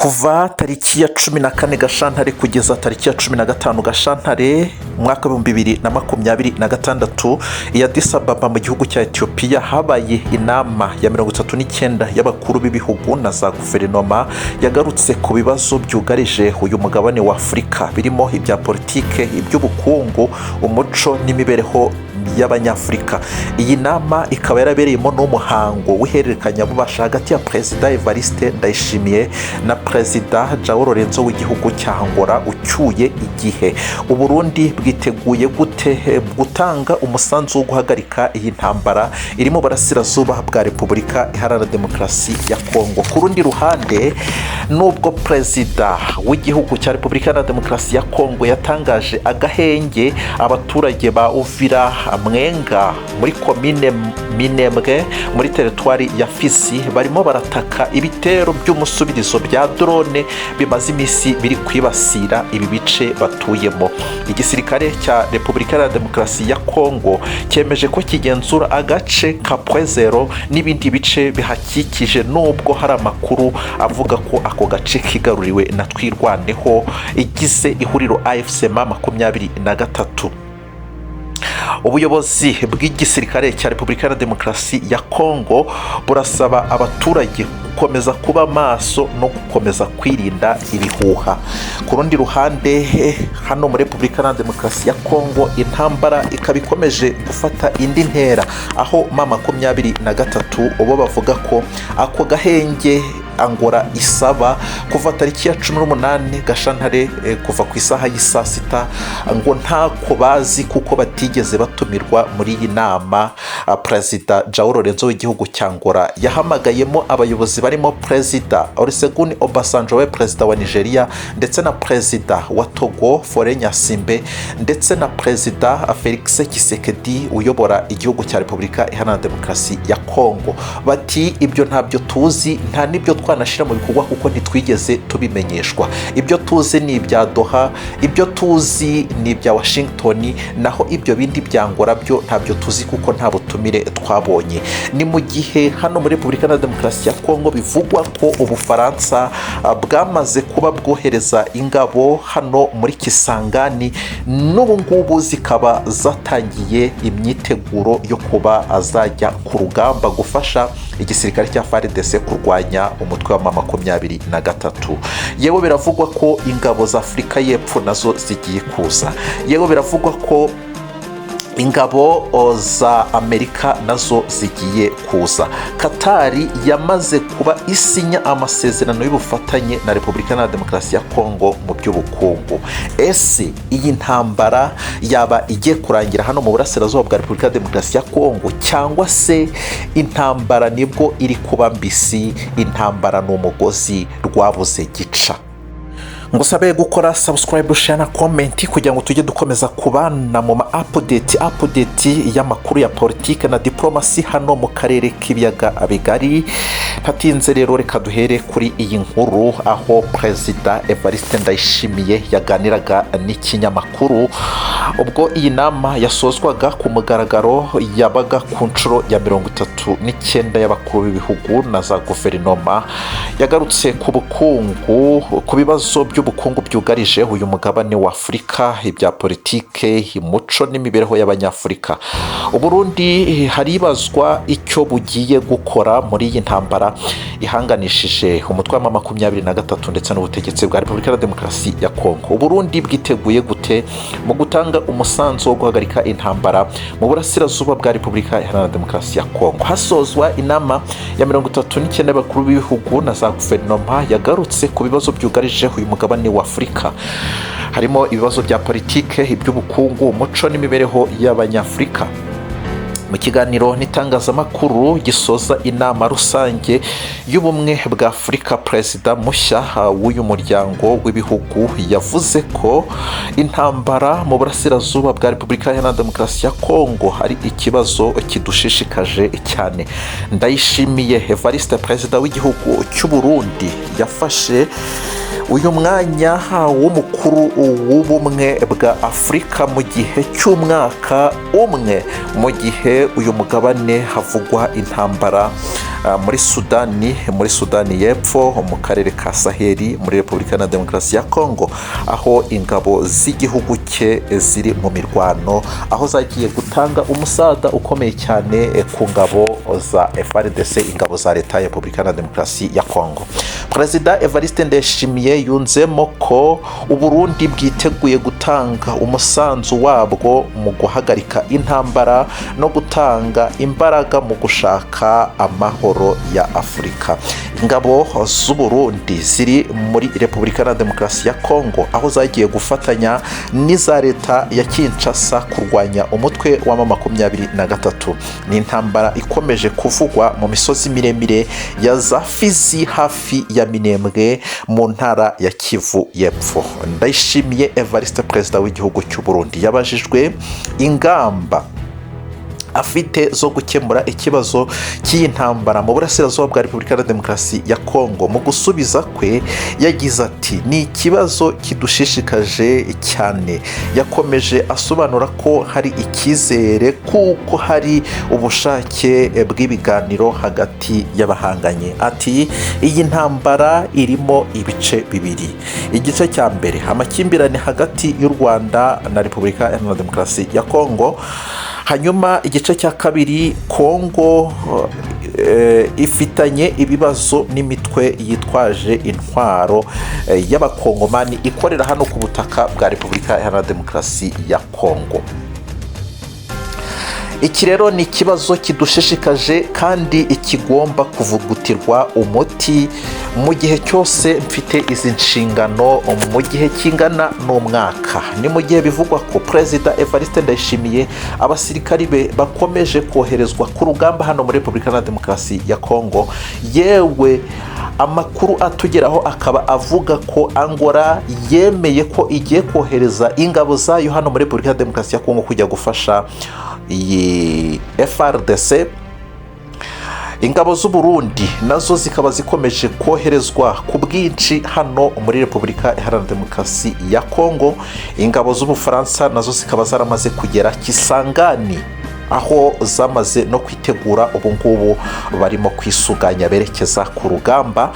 Kuva tariki ya 14 Gashantare kugeza tariki ya 15 Gashantare umwaka w'2026, i Addis Ababa mu gihugu cya Etiyopiya, habaye inama ya 39 y'abakuru b'ibihugu na za guverinoma yagarutse ku bibazo byugarije uyu mugabane wa Afurika, birimo ibya politike, iby'ubukungu, umuco n'imibereho y'Abanyafurika. Iyi nama ikaba yarabereyemo n'umuhango w'ihererekanyabubasha hagati ya Perezida Evariste Ndayishimiye na Perezida João Lourenço w'igihugu cya Angola ucyuye igihe. Uburundi bwiteguye gute gutanga umusanzu wo guhagarika iyi ntambara iri mu burasirazuba bwa Repubulika Iharanira Demokarasi ya Kongo? Ku rundi ruhande, nubwo perezida w'igihugu cya Repubulika Iharanira Demokarasi ya Kongo yatangaje agahenge, abaturage ba Uvira, Mwenga, muri komine Minembwe, muri teritwari ya Fizi, barimo barataka ibitero by'umusubirizo bya drone bimaze iminsi biri kwibasira ibi bice batuyemo. Igisirikare cya Repubulika Iharanira Demokarasi ya Kongo cyemeje ko kigenzura agace ka Point Zéro n'ibindi bice bihakikije, nubwo hari amakuru avuga ko ako gace kigaruriwe na Twirwaneho igize ihuriro AFC M23. Ubuyobozi bw'igisirikare cya Repubulika Iharanira Demokarasi ya Kongo burasaba abaturage gukomeza kuba maso no gukomeza kwirinda ibihuha. Ku rundi ruhande, hano muri Repubulika Iharanira Demokarasi ya Kongo, intambara ikaba ikomeje gufata indi ntera, aho M23 bo bavuga ko ako gahenge Angola isaba kuva tariki ya 18 Gashantare, kuva ku isaha y'isaa sita, ngo ntako bazi kuko batigeze batumirwa muri iyi nama. Perezida João Lourenço w'igihugu cya Angola yahamagayemo abayobozi barimo Perezida Olusegun Obasanjo we perezida wa Nigeria, ndetse na Perezida wa Togo Faure Gnassingbé, ndetse na Perezida Felix Tshisekedi uyobora igihugu cya Repubulika Iharanira Demokarasi ya Kongo. Bati: "Ibyo ntabyo tuzi, nta n'ibyo twanashyira mu bikorwa kuko ntitwigeze tubimenyeshwa. Ibyo tuzi ni ibya Doha, ibyo tuzi ni ibya Washington, naho ibyo bindi bya Angola byo ntabyo tuzi kuko nta butumire twabonye." Ni mu gihe hano muri Repubulika Iharanira Demokarasi ya Kongo bivugwa ko Ubufaransa bwamaze kuba bwohereza ingabo hano muri Kisangani, n'ubu ngubu zikaba zatangiye imyiteguro yo kuba azajya ku rugamba gufasha igisirikare cya FARDC kurwanya umutwe wa M23. Yewe, biravugwa ko ingabo za Afurika y'Epfo nazo zigiye kuza. Yewe, biravugwa ko ingabo za Amerika nazo zigiye kuza. Katari yamaze kuba isinya amasezerano y'ubufatanye na Repubulika Iharanira Demokarasi ya Kongo mu by'ubukungu. Ese iyi ntambara yaba igiye kurangira hano mu burasirazuba bwa Repubulika ya Demokarasi ya Kongo, cyangwa se intambara nibwo iri kuba mbisi? Intambara ni umugozi rwabuze gica. Ngusabe gukora subscribe, share na comment kugira ngo tujye dukomeza kubana mu ma update y'amakuru ya politike na diplomasi hano mu karere k'ibiyaga bigari. Ntatinze rero, reka duhere kuri iyi nkuru, aho Perezida Evariste Ndayishimiye yaganiraga n'ikinyamakuru ubwo iyi nama yasozwaga ku mugaragaro, yabaga ku nshuro ya 39 y'abakuru b'ibihugu na za guverinoma. Yagarutse ku bukungu, ku bibazo by'ubukungu byugarije uyu mugabane wa Afurika, ibya politike, umuco n'imibereho y'Abanyafurika. Uburundi haribazwa icyo bugiye gukora muri iyi ntambara ihanganishije umutwe wa M23 ndetse n'ubutegetsi bwa Repubulika ya Demokarasi ya Kongo. Uburundi bwiteguye gute mu gutanga umusanzu wo guhagarika intambara mu burasirazuba bwa Repubulika Iharanira Demokarasi ya Kongo? Hasozwa inama ya 39 y'abakuru b'ibihugu na za guverinoma, yagarutse ku bibazo byugarije uyu mugabane wa Afurika, harimo ibibazo bya politike, iby'ubukungu, umuco n'imibereho y'Abanyafurika. Mu kiganiro n'itangazamakuru gisoza inama rusange y'Ubumwe bwa Afurika, perezida mushya w'uyu muryango w'ibihugu yavuze ko intambara mu burasirazuba bwa Repubulika Iharanira Demokarasi ya Kongo ari ikibazo kidushishikaje cyane. Ndayishimiye Evariste, perezida w'igihugu cy'u Burundi, yafashe Uyu mwanya w'umukuru w'Ubumwe bwa Afurika mu gihe cy'umwaka umwe, mu gihe uyu mugabane havugwa intambara muri Sudani y'Epfo, mu karere ka Saheli, muri Repubulika na Demokarasi ya Kongo, aho ingabo z'igihugu cye ziri mu mirwano, aho zagiye gutanga umusada ukomeye cyane ku ngabo za FARDC, ingabo za leta ya Repubulika na Demokarasi ya Kongo. Perezida Evariste Ndayishimiye yunzemo ko Uburundi bwiteguye gutanga umusanzu wabwo mu guhagarika intambara no gutanga imbaraga mu gushaka amahoro ya Afurika. Ingabo z'Uburundi ziri muri Repubulika na Demokarasi ya Kongo, aho zagiye gufatanya n'iza leta ya Kinshasa kurwanya umutwe wa M23. Ni intambara ikomeje kuvugwa mu misozi miremire ya za Fizi, hafi ya Minembwe, mu ntara ya Kivu y'Epfo. Ndayishimiye Evariste, perezida w'igihugu cy'u Burundi, yabajijwe ingamba afite zo gukemura ikibazo cy'iyi ntambara mu burasirazuba bwa Repubulika ya Demokarasi ya Kongo. Mu gusubiza kwe yagize ati: "Ni ikibazo kidushishikaje cyane." Yakomeje asobanura ko hari icyizere kuko hari ubushake bw'ibiganiro hagati y'abahanganye. Ati: "Iyi ntambara irimo ibice bibiri. Igice cya mbere, amakimbirane hagati y'u Rwanda na Repubulika Iharanira Demokarasi ya Kongo. Hanyuma igice cya kabiri, Kongo ifitanye ibibazo n'imitwe yitwaje intwaro y'Abakongomani ikorera hano ku butaka bwa Repubulika Iharanira Demokarasi ya Kongo. Iki rero ni ikibazo kidushishikaje kandi kigomba kuvugutirwa umuti mu gihe cyose mfite izi nshingano, mu gihe kingana n'umwaka." Ni mu gihe bivugwa ko Perezida Evariste Ndayishimiye abasirikari be bakomeje koherezwa ku rugamba hano muri Repubulika na Demokarasi ya Kongo. Yewe, amakuru atugeraho akaba avuga ko Angola yemeye ko igiye kohereza ingabo zayo hano muri Repubulika ya Demokarasi ya Kongo kujya gufasha iyi FARDC. Ingabo z'u Burundi nazo zikaba zikomeje koherezwa ku bwinshi hano muri Repubulika Iharanira Demokarasi ya Kongo. Ingabo z'Ubufaransa nazo zikaba zaramaze kugera Kisangani, aho zamaze no kwitegura, ubu ngubu barimo kwisuganya berekeza ku rugamba.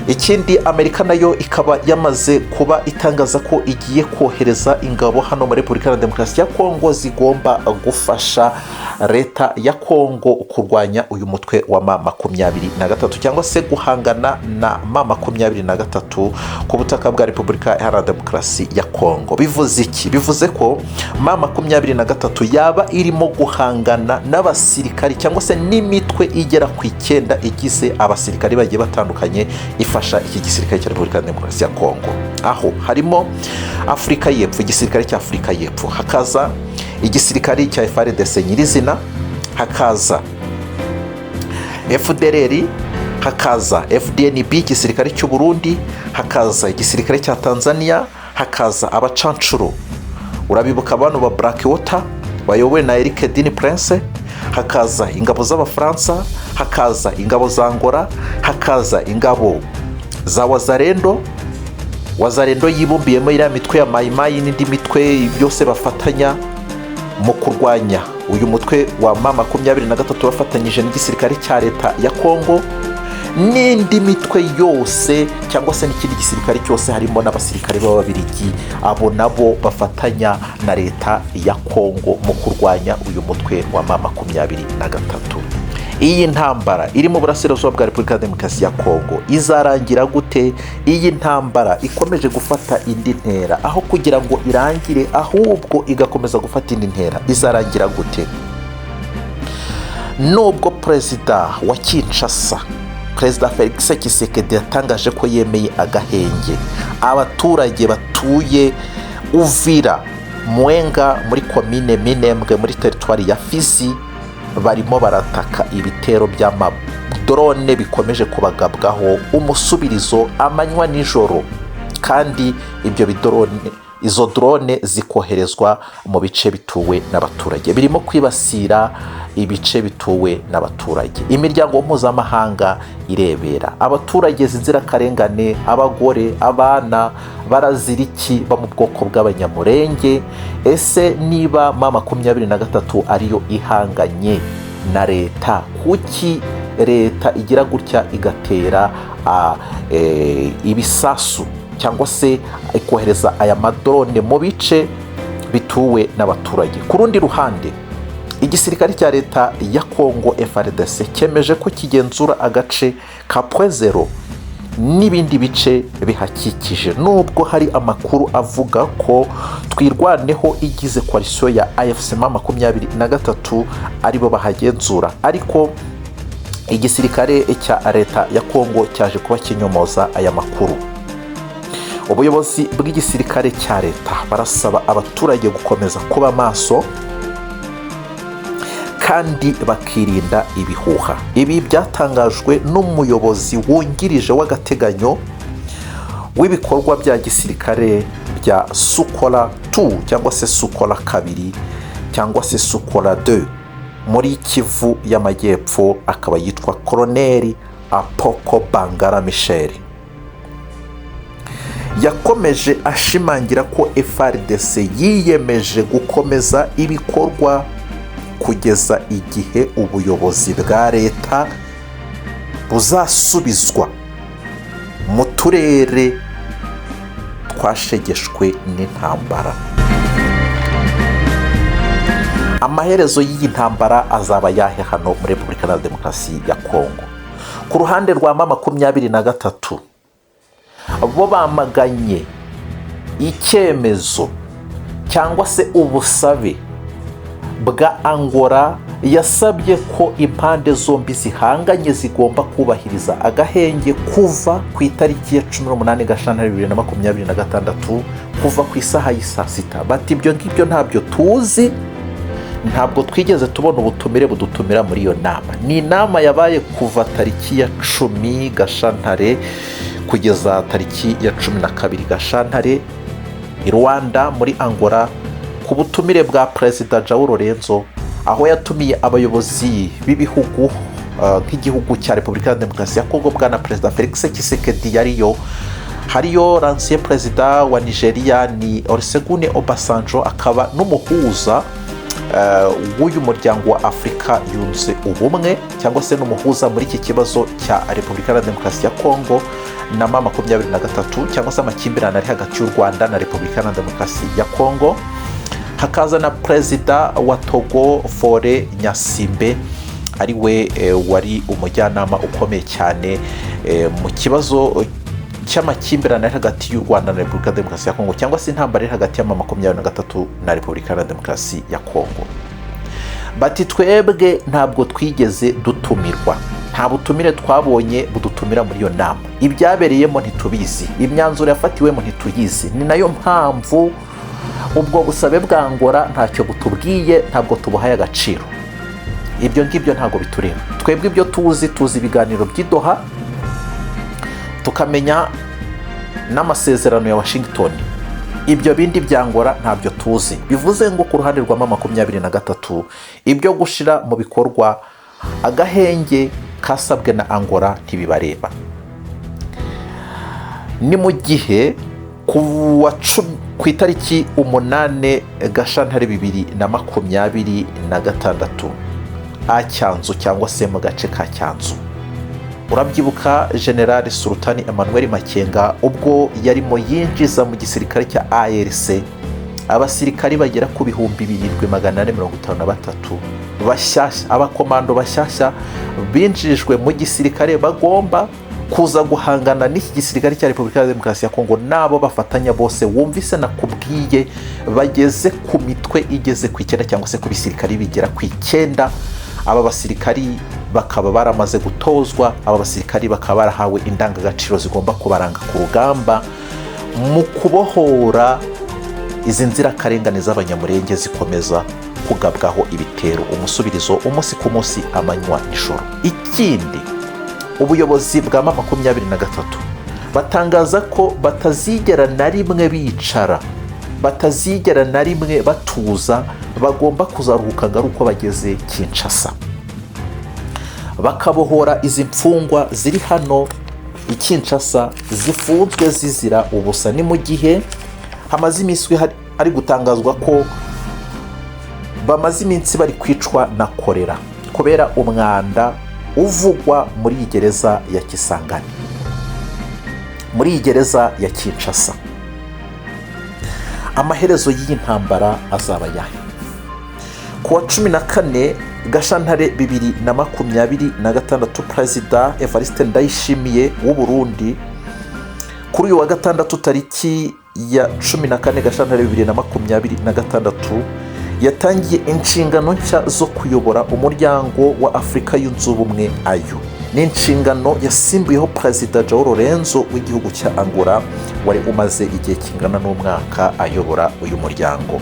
Ikindi, Amerika nayo ikaba yamaze kuba itangaza ko igiye kohereza ingabo hano muri Repubulika ya Demokarasi ya Kongo zigomba gufasha leta ya Kongo kurwanya uyu mutwe wa M23, cyangwa se guhangana na M23 ku butaka bwa Repubulika Iharanira Demokarasi ya Kongo. Bivuze iki? Bivuze ko M23 yaba irimo guhangana n'abasirikari cyangwa se n'imitwe igera ku 9 igize abasirikari bagiye batandukanye ifasha iki gisirikare cya Repubulika ya Demokarasi ya Kongo, aho harimo Afurika y'Epfo, igisirikare cya Afurika y'Epfo, hakaza igisirikare cya FARDC nyirizina, hakaza FDLR, hakaza FDNB, igisirikare cy'u Burundi, hakaza igisirikare cya Tanzania, hakaza abacancuro, urabibuka abantu ba Blackwater bayobowe na Eric Dini Prince, hakaza ingabo z'Abafaransa, hakaza ingabo za Angola, hakaza ingabo za Wazalendo. Wazalendo yibumbiyemo iriya mitwe ya Mayimayi n'indi mitwe byose bafatanya mu kurwanya uyu mutwe wa M23, bafatanyije n'igisirikare cya leta ya Kongo n'indi mitwe yose cyangwa se n'ikindi gisirikare cyose, harimo n'abasirikare b'Ababirigi. Abo nabo bafatanya na leta ya Kongo mu kurwanya uyu mutwe wa M23. Iyi ntambara iri mu burasirazuba bwa Repubulika ya Demokarasi ya Kongo izarangira gute? Iyi ntambara ikomeje gufata indi ntera, aho kugira ngo irangire ahubwo igakomeza gufata indi ntera, izarangira gute? Nubwo perezida wa Kinshasa, Perezida Felix Tshisekedi, yatangaje ko yemeye agahenge, abaturage batuye Uvira, Mwenga, muri komine Minembwe, muri teritwari ya Fizi, barimo barataka ibitero by'amadrone bikomeje kubagabwaho umusubirizo amanywa nijoro, kandi ibyo bidrone, Izo drone zikoherezwa mu bice bituwe n'abaturage, birimo kwibasira ibice bituwe n'abaturage. Imiryango mpuzamahanga irebera. Abaturage, izi nzirakarengane, abagore, abana, barazira iki bo mu bwoko bw'Abanyamurenge? Ese niba M23 ariyo ihanganye na leta, kuki leta igira gutya igatera ibisasu cyangwa se ikohereza aya madrone mu bice bituwe n'abaturage? Ku rundi ruhande, igisirikare cya leta ya Kongo, FARDC, cyemeje ko kigenzura agace ka Point Zéro n'ibindi bice bihakikije, nubwo hari amakuru avuga ko Twirwaneho igize coalition ya AFC M23 aribo bahagenzura, ariko igisirikare cya leta ya Kongo cyaje kuba kinyomoza aya makuru. Ubuyobozi bw'igisirikare cya leta barasaba abaturage gukomeza kuba maso kandi bakirinda ibihuha. Ibi byatangajwe n'umuyobozi wungirije w'agateganyo w'ibikorwa bya gisirikare bya Sokola 2 cyangwa se Sokola 2 cyangwa se Sokola 2 muri Kivu y'Amajyepfo, akaba yitwa Koroneri Apoko Bangara Michel. Yakomeje ashimangira ko FARDC yiyemeje gukomeza ibikorwa kugeza igihe ubuyobozi bwa leta buzasubizwa mu turere twashegeshwe n'intambara. Amaherezo y'iyi ntambara azaba yahe hano muri Repubulika Iharanira Demokarasi ya Kongo? Ku ruhande rwa M23, bo bamaganye icyemezo cyangwa se ubusabe bwa Angola yasabye ko impande zombi zihanganye zigomba kubahiriza agahenge kuva ku itariki ya 18 Gashyantare 2026, kuva ku isaha y'i 6. Bati: "Ibyo ngibyo ntabyo tuzi, ntabwo twigeze tubona ubutumire budutumira muri iyo nama." Ni inama yabaye kuva tariki ya 10 Gashyantare kugeza tariki ya 12 Gashyantare i Luanda muri Angola, ku butumire bwa Perezida João Lourenço, aho yatumiye abayobozi b'ibihugu nk'igihugu cya Repubulika ya Demokarasi ya Kongo, bwana Perezida Felix Tshisekedi yariyo, hariyo l'ancien perezida wa Nigeria ni Olusegun Obasanjo, akaba n'umuhuza w'uyu muryango wa Afurika Yunze Ubumwe, cyangwa se n'umuhuza muri iki kibazo cya Repubulika ya Demokarasi ya Kongo na M23, cyangwa se amakimbirane ari hagati y'u Rwanda na Repubulika ya Demokarasi ya Kongo. Hakaza na perezida wa Togo, Faure Gnassingbé, ari we wari umujyanama ukomeye cyane mu kibazo cy'amakimbirane ari hagati y'u Rwanda na Repubulika ya Demokarasi ya Kongo, cyangwa se intambara iri hagati ya M23 na Repubulika ya Demokarasi ya Kongo. Bati: "Twebwe ntabwo twigeze dutumirwa, nta butumire twabonye budutumira muri iyo nama. Ibyabereyemo ntitubizi, imyanzuro yafatiwemo ntituyizi. Ni nayo mpamvu ubwo busabe bwa Angola ntacyo butubwiye, ntabwo tubuhaye agaciro. Ibyo ngibyo ntabwo bitureba. Twebwe ibyo tuzi, tuzi ibiganiro by'i Doha, tukamenya n'amasezerano ya Washington. Ibyo bindi bya Angola ntabyo tuzi." Bivuze ngo ku ruhande rwa M23, ibyo gushyira mu bikorwa agahenge kasabwe na Angola ntibibareba. Ni mu gihe ku itariki 8 Gashyantare 2026 a Cyanzu, cyangwa se mu gace ka Cyanzu, urabyibuka General Sultani Emmanuel Makenga ubwo yarimo yinjiza mu gisirikare cya ARC abasirikari bagera ku 7453 bashyashya, abakomando bashyashya binjijwe mu gisirikare bagomba kuza guhangana n'iki gisirikare cya Repubulika ya Demokarasi ya Kongo n'abo bafatanya bose wumvise nakubwiye bageze ku mitwe igeze ku 9, cyangwa se ku bisirikari bigera ku 9. Aba basirikari bakaba baramaze gutozwa, aba basirikari bakaba barahawe indangagaciro zigomba kubaranga ku rugamba mu kubohora izi nzirakarengane z'Abanyamurenge zikomeza kugabwaho ibitero umusubirizo, umunsi ku munsi, amanywa nijoro. Ikindi, ubuyobozi bwa M23 batangaza ko batazigera na rimwe bicara. Batazigera na rimwe batuza, bagomba kuzaruhuka ngo ari uko bageze Kinshasa, bakabohora izi mfungwa ziri hano i Kinshasa zifunzwe zizira ubusa. Ni mu gihe hamaze iminsi hari gutangazwa ko bamaze iminsi bari kwicwa na korera kubera umwanda uvugwa muri iyi gereza ya Kisangani, muri iyi gereza ya Kinshasa. Amaherezo y'iyi ntambara azaba ayahe? Ku wa 14 Gashyantare 2026, Perezida Evariste Ndayishimiye w'u Burundi, kuri uyu wa gatandatu tariki ya 14 Gashyantare 2026, yatangiye inshingano nshya zo kuyobora Umuryango wa Afurika Yunze Ubumwe, AU. Ni inshingano yasimbuyeho Perezida João Lourenço w'igihugu cya Angola, wari umaze igihe kingana n'umwaka ayobora uyu muryango.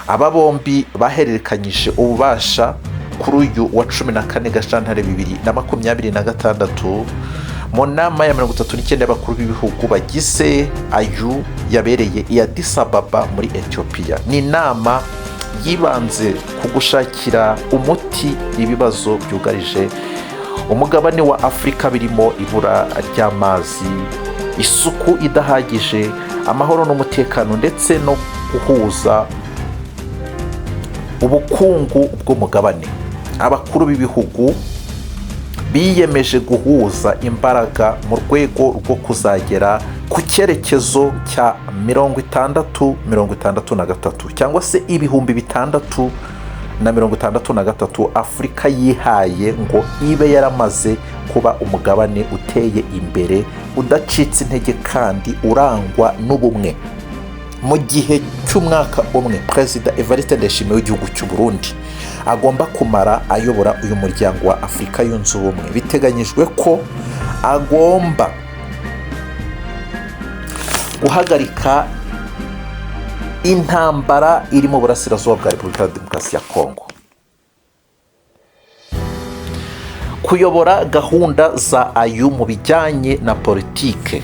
Aba bombi bahererekanyije ububasha kuri uyu wa 14 Gashyantare 2026 mu nama ya 39 y'abakuru b'ibihugu bagize AU yabereye i Addis Ababa muri Etiyopiya. Ni inama yibanze ku gushakira umuti ibibazo byugarije umugabane wa Afurika, birimo ibura ry'amazi, isuku idahagije, amahoro n'umutekano, ndetse no guhuza ubukungu bw'umugabane. Abakuru b'ibihugu biyemeje guhuza imbaraga mu rwego rwo kuzagera ku cyerekezo cya 6063, cyangwa se 6063, Afurika yihaye ngo ibe yaramaze kuba umugabane uteye imbere, udacitse intege kandi urangwa n'ubumwe mu gihe cy'umwaka umwe Perezida Evariste Ndayishimiye w'igihugu cy'u Burundi agomba kumara ayobora uyu Muryango wa Afurika Yunze Ubumwe. Biteganyijwe ko agomba guhagarika intambara iri mu burasirazuba bwa Repubulika ya Demokarasi ya Kongo, kuyobora gahunda za AU mu bijyanye na politike,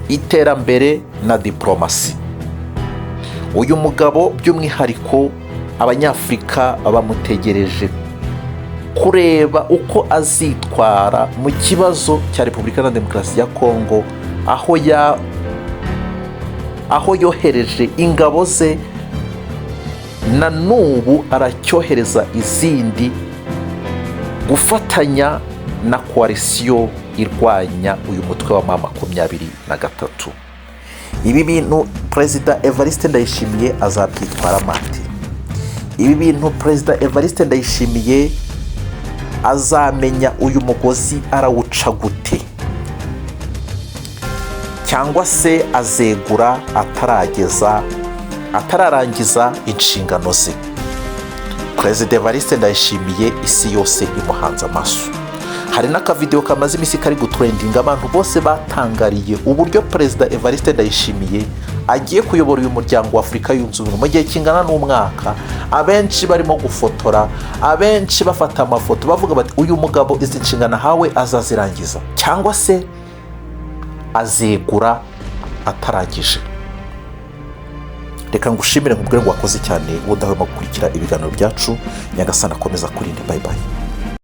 iterambere na diporomasi. Uyu mugabo by'umwihariko Abanyafurika bamutegereje kureba uko azitwara mu kibazo cya Repubulika na Demokarasi ya Kongo, aho yohereje ingabo ze, na n'ubu aracyohereza izindi gufatanya na coalition irwanya uyu mutwe wa M23. Ibi bintu Perezida Evariste Ndayishimiye azabyitwaramo ate? Ibi bintu Perezida Evariste Ndayishimiye azamenya uyu mugozi arawuca gute, cyangwa se azegura atarageza, atararangiza inshingano ze? Perezida Evariste Ndayishimiye isi yose imuhanze amaso. Hari n'akavidewo kamaze iminsi kari gutrendinga, abantu bose batangariye uburyo Perezida Evariste Ndayishimiye agiye kuyobora uyu Muryango wa Afurika Yunze Ubumwe mu gihe kingana n'umwaka. Abenshi barimo gufotora, abenshi bafata amafoto, bavuga bati: "Uyu mugabo izi nshingano ahawe azazirangiza cyangwa se azegura atarangije?" Reka ngushimire, nkubwire ngo wakoze cyane udahwema gukurikira ibiganiro byacu. Nyagasani akomeza kurinde. Bye bye.